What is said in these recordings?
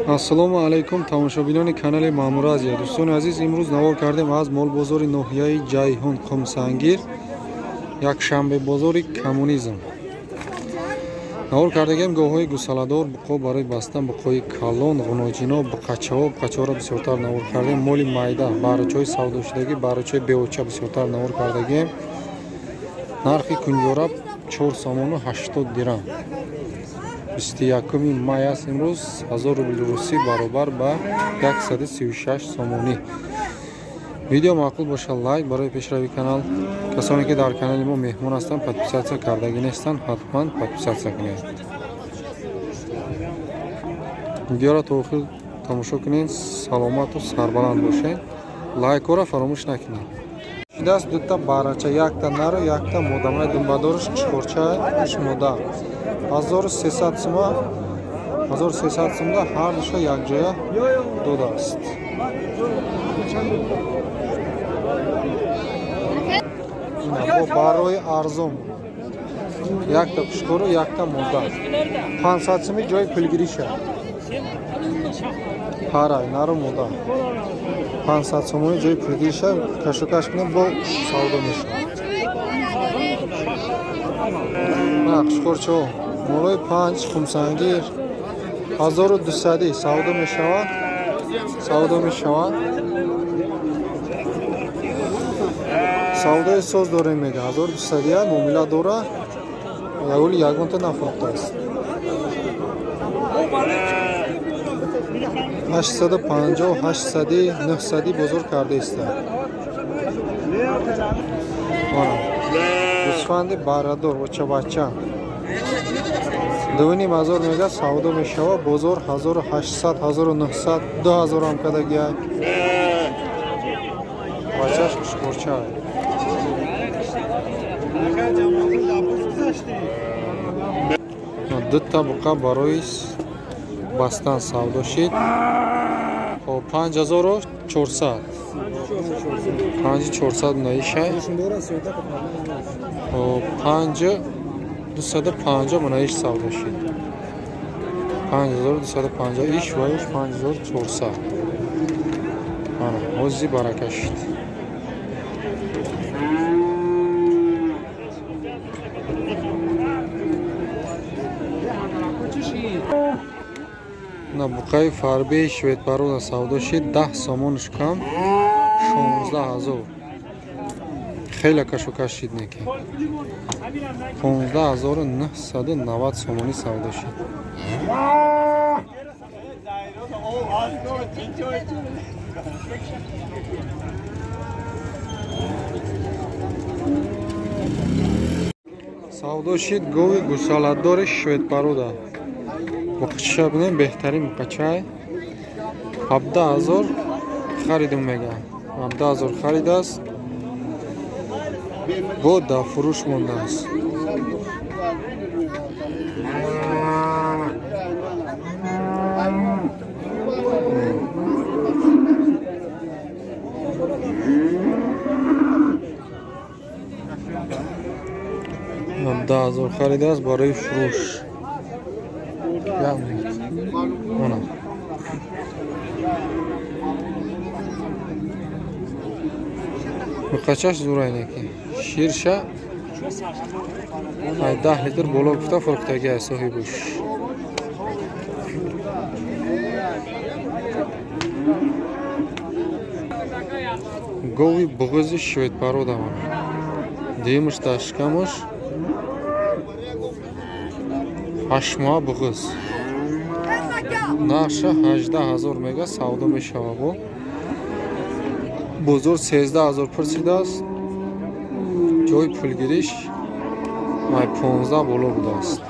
Ассалому алайкум, тамошобинони канали Маъмур Азия. Дӯстони азиз, имрӯз навор кардем аз молбозори ноҳияи Ҷайҳун, Қумсангир, якшанбе бозори Коммунизм. Навор кардагем говҳои гусаладор, буқо барои бастан, буқои калон, ғуноҷино, буқачаҳо. Буқачаҳоро бисёртар навор кардем. Моли майда, барочаҳои савдошудагӣ, барочаҳои беоча бисёртар навор кардагем. Нархи кунҷора 4 сомону 80 дирам. 21 май аст имрӯз. 1000 рубли русӣ баробар ба 136 сомонӣ. Видео маъқул бошад, лайк барои пешрави канал. Касоне ки дар канали мо меҳмон ҳастанд, подписаться кардагӣ нестанд, ҳатман подписаться кунед. Видеоро то охир тамошо кунед. Саломату сарбаланд бошед. Лайкҳоро фаромӯш накунед. Шудааст дута барача, якта нару, якта мода. Мана думбадораш чорча, иш мода. 1300 сума, 1300 сумда ҳар душа якҷоя додааст. Бо барои арзон якта пушкору, якта мода, 500 суми ҷои пулгириша. Ҳарай нару мода 500 сомони ҷои пулгириша. Кашокаш кунем, бо савдо мешавад. Қушқорчо молои панҷ Хумсангир 1200 савдо мешавад, савдо мешавад. Савдои соз дорем, мега. 1200 муомила дора, яголи ягонта нафурӯхтааст. 850, 800, 900 бозор карда иста. Гӯсфанди баррадор, очабача, 2500 мега, савдо мешава. Бозор 1800, 1900, 2000 ҳам кардагиай. Бачаш ушкорча. Дута буқа барои бастан савдо шид. Хоб, 5400, 5400 мунаишай. Хоб, 5250 мунаиш савдо шид. 5250 иш ва иш 5400. Ана ҳози барака шид. На буқаи фарбеи шведпарона савдо шид, 10 сомонш кам, 16 000. Хеле кашокаш шид, неки 15 990 сомонӣ савдо шид. Савдо шид гови гусаладори шведпаруда. Буқчаша бинем, беҳтарин буқачай. 17 000 харидум, мега. 17 000 харидааст, бо дар фурӯш мондааст. 17 000 харидааст барои фурӯш. Як минут. Она. Буқачаш зурайнеки. Ширша ай 10 литр боло гуфта фурӯхтагӣ ай соҳибуш. Гови буғизи шведпарода мана. Дуюмаш дар шикамаш, 8 моҳа буғиз. Нархша 18 000 мега, савдо мешава. Бо бозор 13 000 пурсидааст, ҷои пулгириш май 15 боло будааст.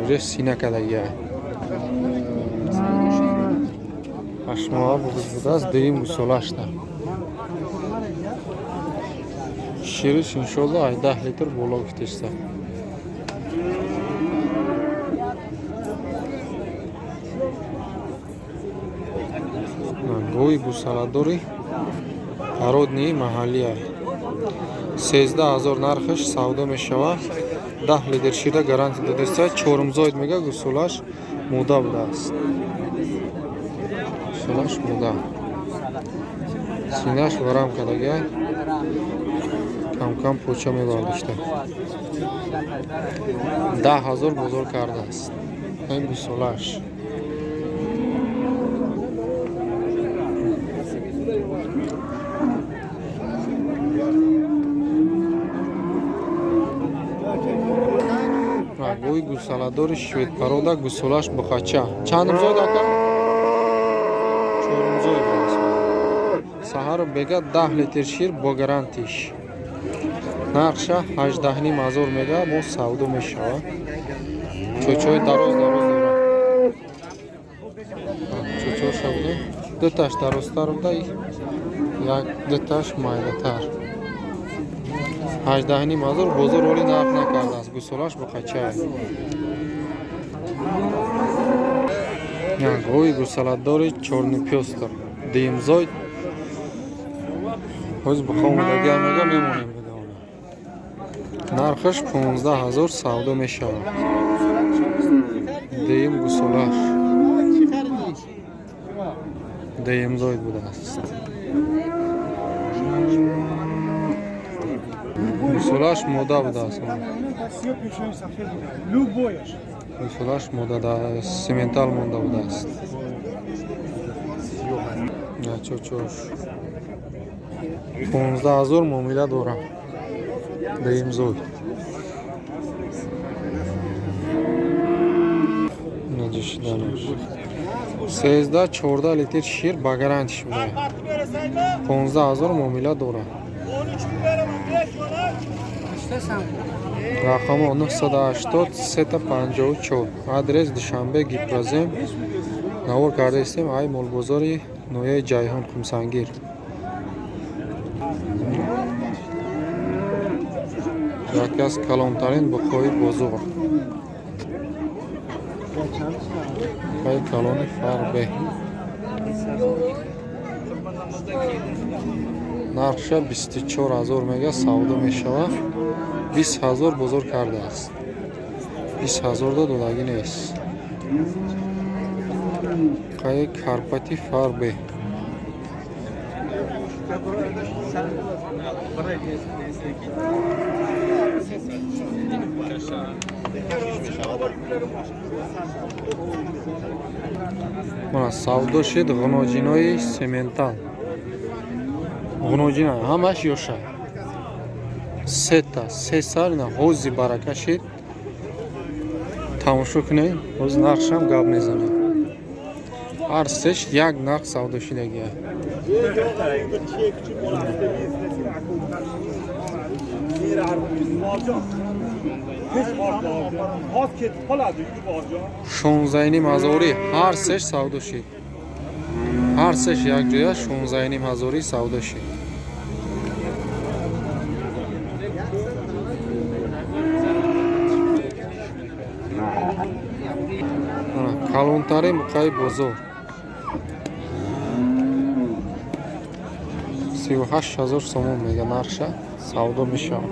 Уже сина кардагиай. 8 моҳа буғиз будааст, дуюм гусолашта. Шириш иншолло ай 10 литр боло гуфтеста. Гови гусаладори породный маҳаллиай. 13 000 нархаш, савдо мешавад. 10 литр шира гарантия додеста. Чорумзоид мега, гусолаш муда будааст, гусолаш муда, синаш варам кардага, камкам поча мебардошта. 10 000 бозор кардааст ин гусолаш. Гови гусаладори шведпорода, гусолаш буқача. Чандумзоид, ака? Чорумзоид. Саҳару бега 10 литр шир бо гарантиш. Нархша 18,5 ҳазор мега, бо савдо мешавад. Чӯчои дароз дароз дорад. Чӯчоша буда, дуташ дарозтар буда, як дуташ майдатар. 18,5 ҳазор, бозор оли нарх накардааст. Гусолаш буқачае. Гови гусаладори чёрный пёстр, дуюмзоид, ҳоз бухомудагиам мега, мемонем бидона. Нархаш 15 000, савдо мешавад. Дуюм гусолаш, дуюмзоид будааст. Гусолаш мода будааст. Гусолаш мода, симентал монда будааст. Чочош 15 000 муомила дорам. Дуюмзоид. Наҷишиданаш 13-14 литр шир ба гарантиш буда. 15 000 муомила дорад. Рақамо 980 354. Адрес Душанбе, Гипрозем. Навор кардаистем ай молбозори ноҳияи Ҷайҳон, Қумсангир. Яке аз калонтарин буқҳои бозор. Буқаи калони фарбе. Нархша 24 000 мега, савдо мешавад. 20 000 бозор кардааст. 20 000 да додагӣ нест. Буқаи карпати фарбе. Мана, савдо шид ғуноҷинои сементал. Ғуноҷина ҳамаш ёша. Сета, се сар ина ҳози барака шид. Тамошо кунед, ҳоз нархшам гап мезанем. Ҳар сеш як нарх савдо шидагия. 16,5 ҳазорӣ ҳар сеш савдо шид. Ҳар сеш якҷоя 16,5 ҳазорӣ савдо шид. Калонтарин буқаи бозор. 38 000 сомон мега нархша, савдо мешавад.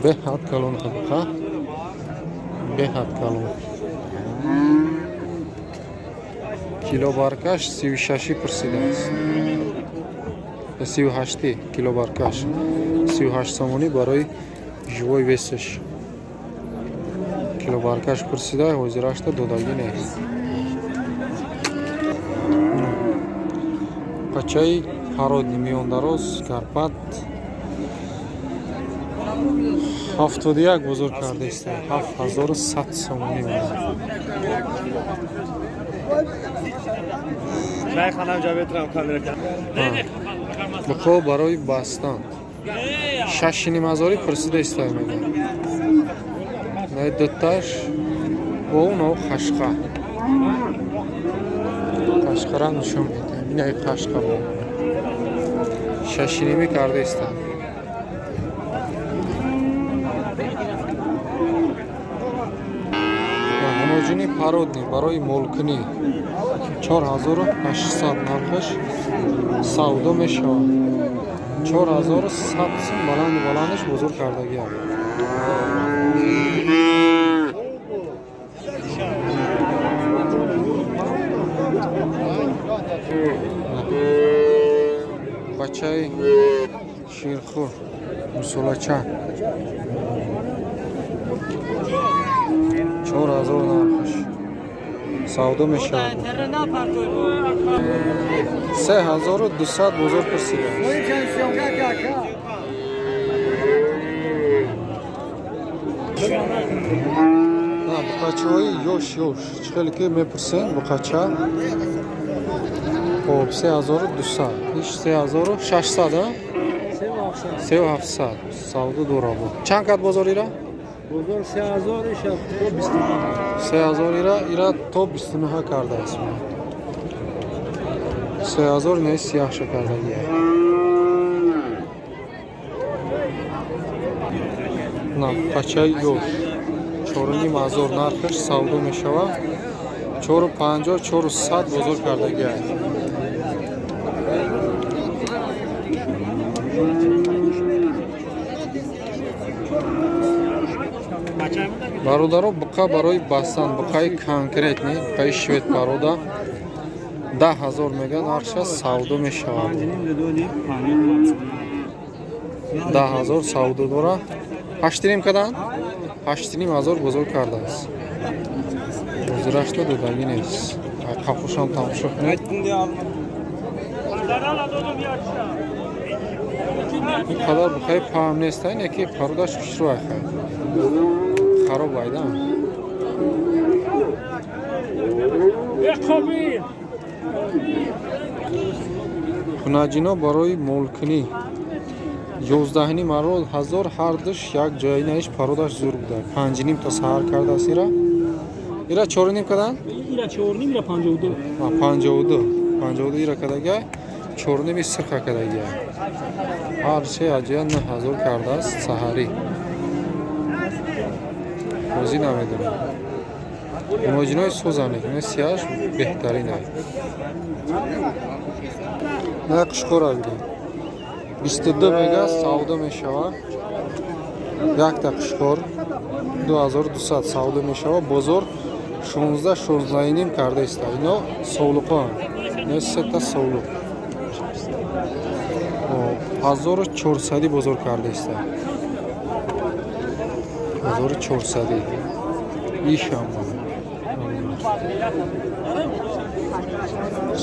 Беҳад калон буқа. Беҳад калон. Килобаркаш 36 пурсидааст. 38-ти килобаркаш. 38 сомонӣ барои живой весаш. Килобаркаш пурсида, ҳозирашта додагӣ нест. Пачаи породный миёндароз Карпат 71 бозор кардаиста. 7100 сомонӣ меояд. Чай ханам ҷабетрам камера. Буқо барои бастан. 6,5 ҳазорӣ пурсида истай мега. Най дуташ бо уно қашқа. Қашқара нишон медиҳем. Инаи қашқа бо. Шашинимӣ карда иста. Ғуноҷини породный барои молкунӣ 4800 нархаш, савдо мешавад. 4100 сум баланди баландаш бозор кардагиам. Бачаи ширхӯр, мусолача, 4000 нархаш савдо мешавад. 3200 бозор пурсидааст. Буқачаҳои ёш ёш чӣ хеле ки мепурсем, буқача хоб 3200, иш 3600, а 3700 савдо дора. Бо чанд кат бозор ира? Бозор 3000 иша то 29. 3000 ира, ира то 29 кардааст. 3000 не сияҳша кардагия. На буқачаи ёш 4500 нархаш савдо мешавад. 4,50, 400 бозор кардагия. Бародаро, буқа барои бастан, буқаи конкретный, буқаи швед парода 10 000 мега нархша, савдо мешавад. 10 000 савдо дора. Ҳаштиним кадан, 8500 бозор кардааст. Бозирашто додагӣ нест. Қафушам тамошо кунед. Ин қадар буқаи паҳм нест, ин яки пародаш хушрӯ айхай хароб айда. Хунаҷино барои молкунӣ ёздаҳним ҳазор ҳардуш як ҷоинаиш, пародаш зур буда. Панҷним то саҳар кардааст ира. Ира чоруним кадан? Ира чорним, ира 52. 52. 52 ира кадага, чорними сирха кадагия. Ҳар се аҷоя 9000 кардааст саҳарӣ. Бозӣ намедонам. Муноҷинои созам лекин сияш беҳтарин ай. На қушқора бинед. 22 мега савдо мешавад. Якта қушқор 2200 савдо мешавад. Бозор 16, 16,5 карда иста. Ино совлуқоанд. Ино сета совлуқ. 1400 бозор карда иста. 1400. Ишам.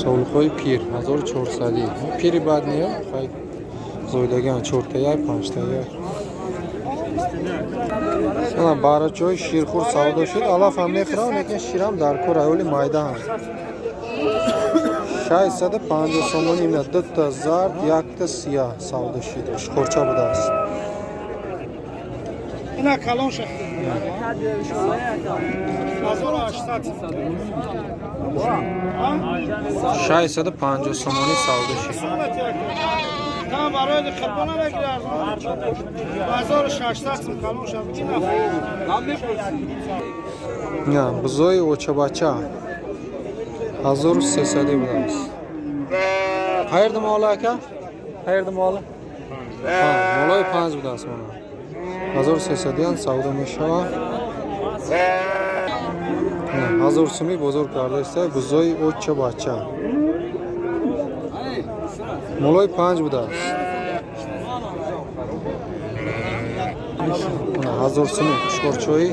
Совлуқҳои пир 1400. Пири бад неё? Хай зоидагиан чортаяй, панҷтаяй. Ана барачаҳои ширхӯр савдо шуд. Алаф ҳам мехӯрам, лекин ширам дар кор айоли майдаам. 650 сомонӣ ина дута зард, якта сияҳ савдо шуд. Қушқорча будааст. Ина калон шахт. 1800. 650 сомонӣ савдо шуд. Там барои қурбона мегирад. 1600 сум калон шахт. На, бузои очабача 1300 будааст. Қаерда мола ака? Қаерда мола? Молои панҷ будааст мона. 1300 савдо мешавад. 1000 сумӣ бозор кардааст бузои очабача. Молои панҷ будааст. 1000 сумӣ қушқорчои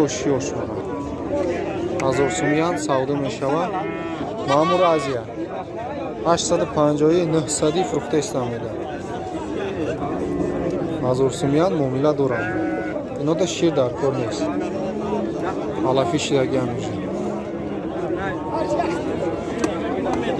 ёш ёш мона. 1000 сумиам савдо мешавад. Маъмур Азия 850, 900 фурӯхта истам мега. 1000 сумиам муомила дорам. Инода шир дар кор нест. Алафи шидагиам мешавад.